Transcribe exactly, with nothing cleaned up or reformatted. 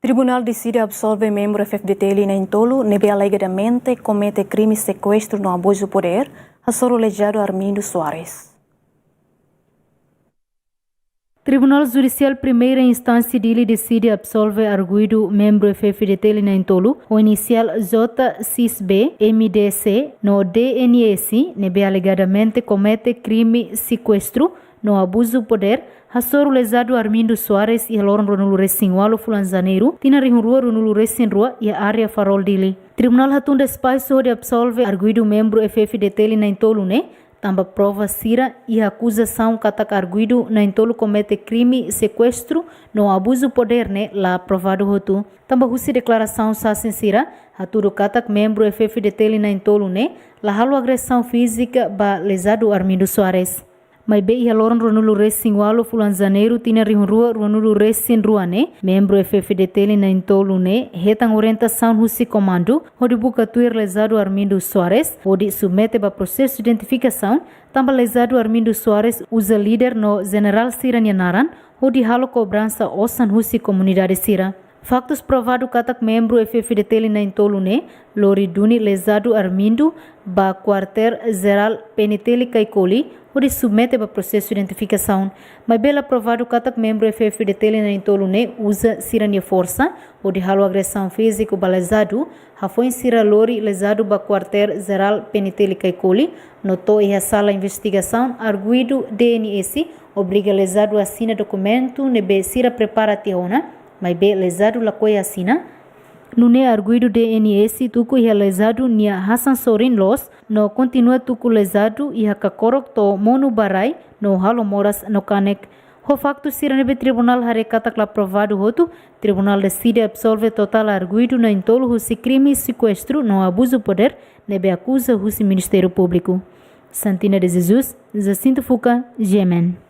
Tribunál deside absolve membru F F D T L na'in-tolu ne'ebé alegadamente komete krime sekuestru no abuzu podér, hasoru lezadu Armindo Soares. Tribunál Judisiál Primeira Instánsia Dili deside absolve arguidu membru F F D T L na'in-tolu, ho inisiál J X B, M D C, no D N S, ne'ebé alegadamente komete krime sekuestru no abuzu podér, hasoru lezadu Armindo Soares iha loron ruanulu-resin-ualu fulan Janeiru, tinan rihun rua ruanulu-resin-rua iha área Farol Dili. Tribunál hatun despaxu hodi absolve arguidu membru F F D T L na'in-tolu ne'e, tanba prova sira iha akuzasaun katak arguidu na'in-tolu komete krime sekuestru no abuzu podér ne'e la provadu hotu. Tanba husi deklarasaun sasin sira, hatudu katak membru F F D T L na'in-tolu ne'e la halo agresaun fízika ba lezadu Armindo Soares. Maibé iha loron ruanulu-resin-ualu fulan Janeiru tinan rihun rua ruanulu-resin-rua ne'e, membru F F D T L na'in-tolu ne'e hetan orientasaun husi komandu hodi buka tuir lezadu Armindo Soares, hodi submete ba prosesu identifikasaun, tanba lezadu Armindo Soares uza líder no jenerál sira-nia naran hodi halo kobransa osan husi komunidade sira. Faktus provadu katak membru F F D T L na'in-tolu ne'e lori duni lezadu Armindo ba Kuartél Jerál P N T L Caicoli, hodi submete ba prosesu identifikasaun. Maibé la provadu katak membru F F D T L na'in-tolu ne'e uza sira-nia forsa hodi halo agresaun fíziku ba lezadu, hafoin sira lori lezadu ba Kuartél Jerál P N T L Caicoli, no to'o iha sala investigasaun arguidu D N S obriga lezadu asina dokumentu ne'ebé sira prepara tiha ona, maibé lezadu lakohi asina. Nune'e arguidu D N S tuku iha lezadu nia hasan sorin loos, no kontinua tuku lezadu iha kakorok to'o monu ba rai no halo moras no kanek. Ho faktu sira ne'ebé tribunál haree katak la provadu hotu, tribunál deside absolve totál arguidu na'in-tolu husi krime sekuestru no abuzu podér ne'ebé akuza husi Ministériu Públiku. Santina de Jesus, Jacinto Fuca, G M N.